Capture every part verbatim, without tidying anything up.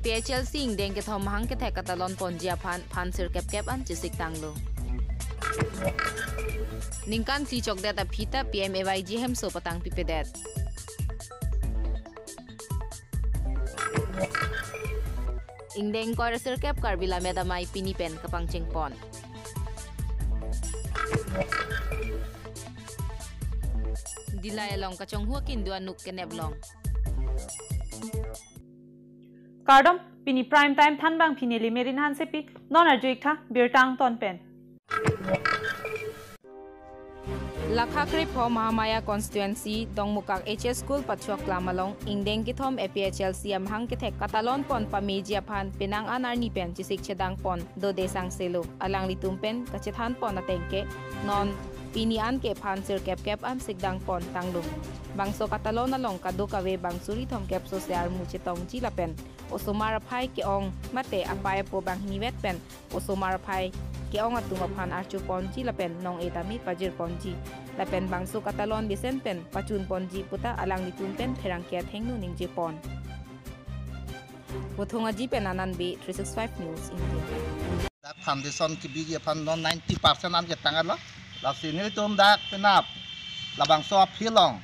P H L C ingdeng kethom mahang kethek katalon ponji aphan phan sirkep kep an chesik tanglo. Ningkan phli chokdet aphi ta P M A Y G hemso patang pipedet. Ingdeng ingkoi ra sirkep Karbi Lammet Amei pini pen kapangcheng pon. Dillai along kachonghu akindu anuk kenep long. Kardom, pini prime time thanbang pini Limirin Hansepi, non arju-ik tha birta angton pen. Lakha krepho Mahamaya constituency Dongmukak H S School patchok lam along ingdeng kethom A P H L C amahang kethek katalon pon pameji aphan penang an arni pen chesik chedang pon dode sangselo. Alanglitum pen kachethan pon ateng ke non pini an ke phan sirkep kep an sikdang pon tanglo. Bangso katalon along kadokave bang suri thomkep sose armu chetongji lapen osomar aphai ke-ong mate apai apo banghinivet pen osomar aphai ke-ong atum aphan archo ponji lapen nong-e tame pajir ponji. Lapen bangso katalon besen pen pachun ponji puta alanglitum pen pherangke athengno ningje pon. Bothong Aji pen Anand Bey, three six five News India. Dak foundation kebiji aphan non ninety percent an ketang lo. Lasi nelitum dak penap labangso aphi along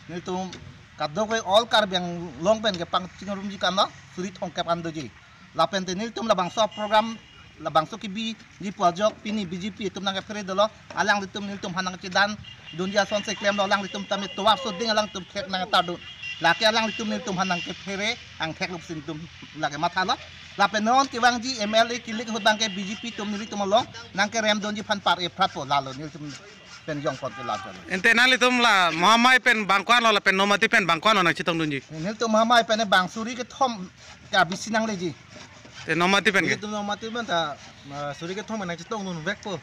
nelitum kadokave all Karbi Anglong pen kepangchingrumji kan lo, suri thomkep an doji. Lapen te nelitum labangso program, labangso kebiji pu ajok pini B J P atum nangkephere dolo, alanglitum nelitum aphan nangchedan dunji asonsi klemlo, alanglitum tame tovar soding alanglitum thek nangtardun. Lake alanglitum nelitum aphan nangkephere angthek lo pusi nelitum lake mathalo. Lapen non kevangji M L A kilik ahut abangke B J P atum nelitum along nangkerem dunji aphan par-e phratpo, lalo nelitum pen jongpon ke lalo. Ante nanglitum la Mahamaya pen bang ko-an lo lapen Nomati pen bang ko-an lo nangchetong dunji? Nelitum Mahamaya pen bang suri kethom ke abisi nangleji. Te Nomati pen ke? Nelitum Nomati pen ta, ah, suri kethom nangchetong dunvekpo.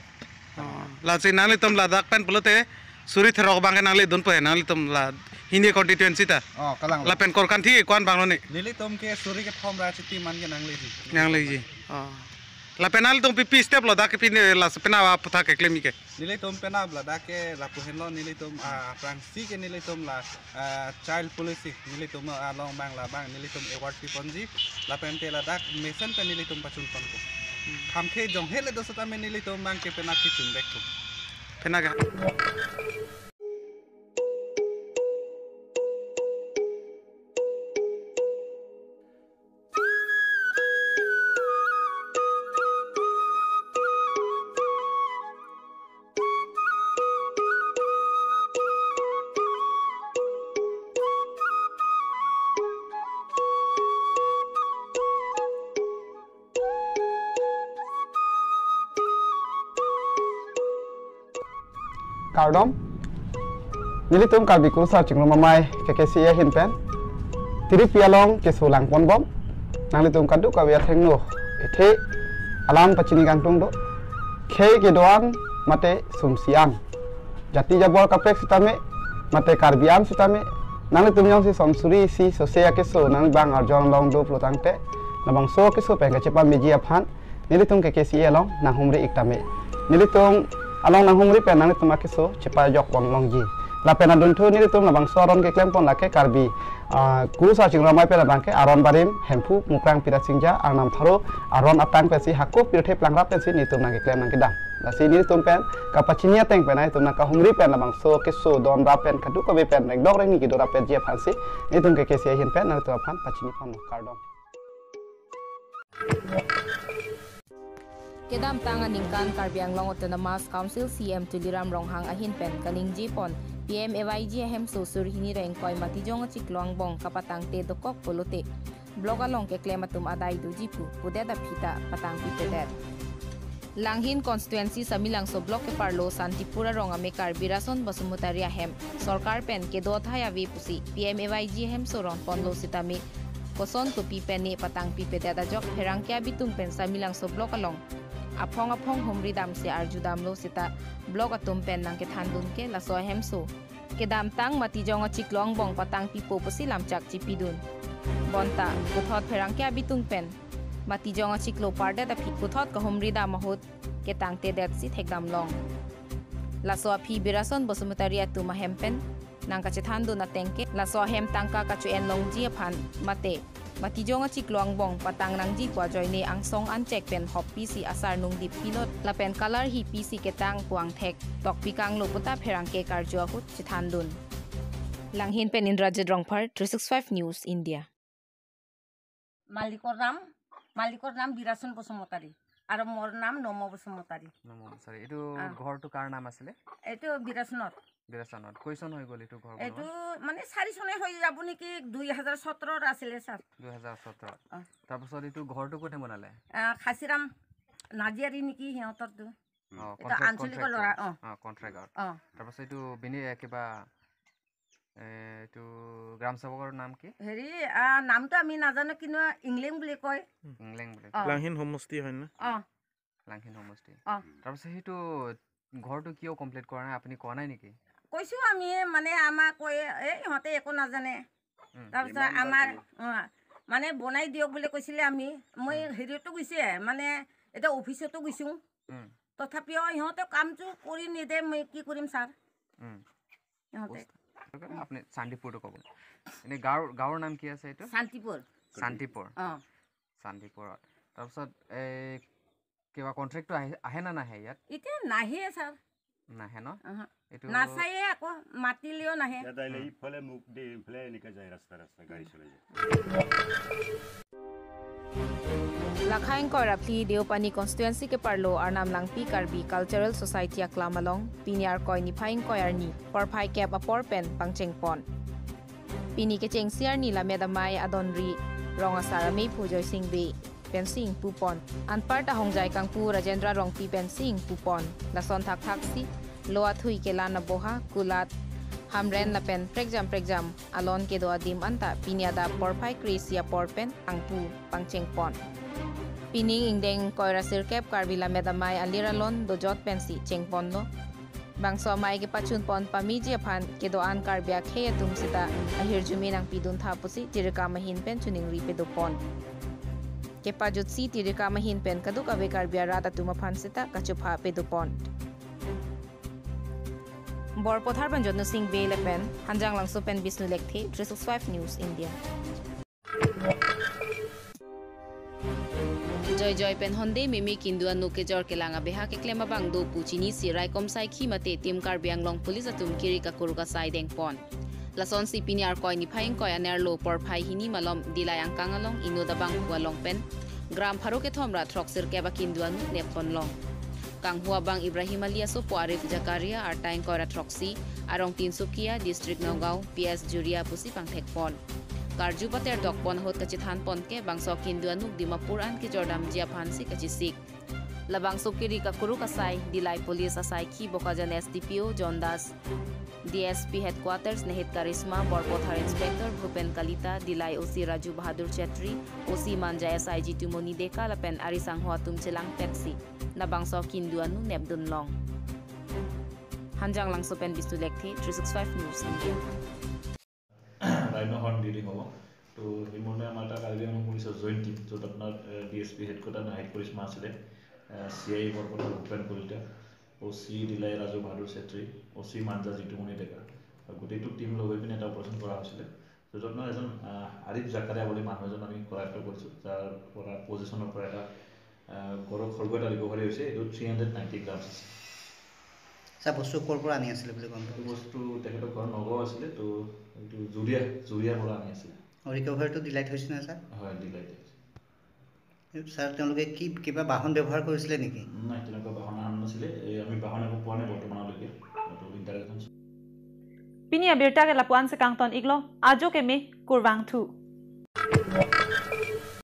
Oh, lasi nanglitum ladak pen pulote suri therok abangke nangle dunpo he, nanglitum la hini constituency ta? Oh, kalang. Lapen Korkanthi ko-an abang lo ni? Nelitum ke suri kethom ra chiti man ke nangleji. Nangleji. Oh. Lapen nanglitum pi pi step lo dak ke pini laso penap aphuthak keklem ke? Nelitum penap ladak ke lapu henlo nelitum, ah, aphrangsi ke nelitum la, ah, child policy nelitum along abang labang nelitum award piponji lapen te ladak mesen pen nelitum pachun ponpo. Kham kejong hele do setame nelitum abangke penap kechunvekpo. Penap ke? Kardom. Nelitum Karbi Kurusar Chingrum Amei K K C A ahin pen tiripi along keso langponbom. Nanglitum kadokave athengno ethe alam pachini kangtung do. Khei kedo-an mate sumsi an, jati jabor kaprek sitame mate Karbi an sitame, nanglitum jongsi som suri isi sose akeso nang bang arjon long do pulotangte, labangso akeso pen kachepameji aphan nelitum K K C A along nanghumri-ik tame. Nelitum along nanghumri pen nanglitum akeso chepajok pon longji. Lapen adunthu nelitum labangso aron keklem pon lake Karbi, ah, Kurusar Chingrum Amei pen abangke aron barim, Hemphu, Mukrang, Pirasingja, Arnam Pharo aron atang pensi hako pirthe plangrap pensi nelitum nangkeklem nangkedam. Lasi nelitum pen kapachini ateng pen nelitum nangkahumri pen labangso keso don rap pen kadokave pen rengdok rengni kedo rap penji aphansi nelitum K K C A ahin pen nelitum aphan pachini ponlo, kardom. Kedamtang aningkan Karbi Anglong Autonomous Council C E M Tuliram Ronghang ahin pen kaningje pon P M A Y G ahemso suri hini ra ingkoi Matijong achiklo angbong kapatangte dokok pulote block along keklem atum adai doji pu pudet aphi ta patang pipedet. Langhin constituency Samelangso block keparlo Santipur arong amekar Birason Basumatary ahem sorkar pen kedo athai ave pusi P M A Y G ahemso ron ponlo sitame koson kopi pen ne patang pipedet ajok pherangke abitung pen Samelangso block along aphong aphong humri damsi arju damlo seta block atum pen nangkethan dun ke laso ahemso kedamtang Matijong achiklo angbong patang pipo pusi lamchak chipidun. Bonta puthot pherangke abitung pen Matijong achiklo pardet aphi puthot kahumri dam ahut ketangtedet si thekdam long. Laso aphi Birason Basumatary atum ahem pen nangkachethan dun ateng ke laso ahem tangka kacho-en longji aphan mate Matijong achiklo angbong patang nangji pu ajoine angsong anchek pen hop pisi asar nungdip pilot lapen color hi pisi ketang pu angthek tokpi kanglo puta pherangke karju ahut chethandun. Langhin pen Indrajit Rongphar, three six five News India. মালিকৰ নাম, মালিকৰ নাম বিৰাচন বসুমতাৰী আৰু মোৰ নাম নম বসুমতাৰী। নম বসুমতাৰী। এইটো আহ। ঘৰটো কাৰ নাম আছিলে? এইটো বিৰাচনত। বিৰাচনত। কেইচন হৈ গ'ল এইটো ঘৰ এইটো বনোৱা? মানে চাৰিচনে হৈ যাব নেকি, দুই হাজাৰ সোতৰত আছিলে, ছাৰ। দুই হাজাৰ সোতৰ। অ। তাৰপাছত এইটো ঘৰটো কোনে বনালে? আহ, খাচিৰাম নাজিয়াৰী নেকি সিহঁতৰটো। অ, এইটো কণ্ট্ৰেক্ট-, আঞ্চলিকৰ কণ্ট্ৰেক্ট ল'ৰা, ঘৰ। অ। অ, কণ্ট্ৰেক্ট ঘৰ। অ। তাৰপাছত এইটো বিনি-, এ, কিবা, এ, এইটো গ্ৰাম সেৱকৰ নাম কি? হেৰি, আহ, নামটো আমি নাজানো, কিন্তু ইংলেং বুলি কয়। ইংলেং বুলি অ। কয়। লাংহিন সমষ্টি হয় না? অ। লাংহিন সমষ্টি। অ। তাৰপাছত সেইটো ঘৰটো কিয় কমপ্লিট কৰা নাই, আপুনি কোৱা নাই নেকি? কৈছো আমি, মানে আমাক কৈ, এই ইহঁতে একো নাজানে। উম। তাৰপিছত ইমান আমাৰ, বাকী। অ, মানে বনাই দিয়ক বুলি কৈছিলে আমি। মই উম। হেৰিতো গৈছে, মানে এতিয়া অফিচতো গৈছো। উম। তথাপিও সিহঁতে কামটো কৰি নিদিয়ে, মই কি কৰিম ছাৰ? উম। সিহঁতে। আপুনি শান্তিপুৰটো ক'ব। এনে গাঁৱৰ, গাঁৱৰ নাম কি আছে এইটো? শান্তিপুৰ। শান্তিপুৰ। অ। শান্তিপুৰত। তাৰপিছত এই কিবা কণ্ট্ৰেক্টটো আহে, আহে না নাহে ইয়াত? এতিয়া নাহে ছাৰ। নাহে ন? আহা। এইটো নাচায়ে, আকৌ মাতিলেও নাহে। ইয়াত আহিলে ইফালে মুখ দি ইফালে এনেকে যায়, ৰাস্তা ৰাস্তা গাড়ী চলাই যায়। Lakhai ingkoi ra phli Deopani constituency keparlo Arnam Langpi Karbi Cultural Society aklam along pini Arkoi niphai ingkoi arni porphai kep apor pen pangchengpon. Pini kechengsi arni lammet amei adonri rong asar amei phu Joysing Bey pensi ingpupon. Anparta hongjai kangpu Rajendra Rongpi pensi ingpupon. Lason thakthaksi lo athui kelan aboha, kulat, hamren lapen prekjam prekjam alon kedo adim anta pini adap porphai kre-isi apor pen angpu pangchengpon. Pining ingdeng ingkoi ra sirkep Karbi lammet amei alir alon dojot pensi chengponlo. Bangso amei kepachunpon pameji aphan kedo-an Karbi akhei atum sita ahirjume nangpidun tha pusi tirikam ahin pen choningri pedopon. Kepajutsi tirikam ahin pen kadokave Karbi arat atum aphan sita kachopha pedopon. Borpothar pen Jotno Sing Bey lapen Hanjanglangso pen Bishnu Lekthe, three six five News India. Joijoi pen honde meme kindu anuk kejor kelang abeha keklem abang do pu chinisi raikom saikhi mate Team Karbi Anglong Police atum kiri kakuruk asai dengpon. Lasonsi pini Arkoi niphai ingkoi anerlo porphai hini malom Dillai angkang along inut abangphu along pen gram pharo kethom ra throksirkep akindu anuk nepponlong. Kanghu abang Ibrahim Ali asopo Arif Zakaria, arta ingkoi ra throksi, arong Tinsukia, District Nagaon, P S Juria pusi pangthekpon. Karju pater dokpon ahut kachethanpon ke bangso akindu anuk Dimapur an kejordamji aphansi kachesik. Labangso kiri kakuruk asai Dillai Police asaikhi Bokajan S D P O John Das, D S P Headquarters Nehit Karisma, Borpothar Inspector Bhupen Kalita, Dillai O C Raju Bahadur Chetri, O C Manja S I G Tumoni Deka lapen ari sangho atum chelangpetsi labangso akindu anuk nepdunlong. Hanjanglangso pen Bishnu Lekthe, three six five News India. Rhino' horn bleeding হ'ব। তো সেই মৰ্মে আমাৰ এটা কাৰ্বি আংলং পুলিচৰ joint team, য'ত আপোনাৰ D S P headquarter Nahid Karishma আছিলে, C I Borpathar Bhupen Kalita, O' C Dilai Raju Bahadur Chetri, O' C Manja Jitumoni Deka, গোটেইটো টিম লগ হৈ পিনে এটা অপাৰেশ্যন কৰা হৈছিলে। য'ত আপোনাৰ এজন আহ, আৰিফ জাকাৰিয়া বুলি মানুহ এজন আমি কৰায়ত্ত কৰিছোঁ, যাৰ পৰা পজিশ্যনৰ পৰা এটা আহ, গড়ৰ খৰ্গ এটা ৰিকভাৰী হৈছে। এইটো থ্ৰী হাণ্ড্ৰেড নাইণ্টি গ্ৰামছ আছে। ছাৰ, বস্তু ক'ৰ পৰা আনি আছিলে বুলি গম এইটো পাইছে? বস্তু তেখেতৰ ঘৰ নগাঁও আছিলে, তো এইটো জুৰিয়া, জুৰিয়াৰ পৰা আনি আছিলে। আৰু ৰিকভাৰীটো ডিলাইত হৈছে নে ছাৰ? হয়, ডিলাইত হৈছে। ছাৰ, তেওঁলোকে কি কিবা বাহন ব্যৱহাৰ কৰিছিলে নেকি? নাই, তেনেকুৱা বাহন অনা নাছিলে। এই আমি বাহন একো পোৱা নাই বৰ্তমানলৈকে। এইটো ইণ্টাৰগেশ্যন Pini abirta ke lapu-an si kangton iklo, ajo keme kurvangthu.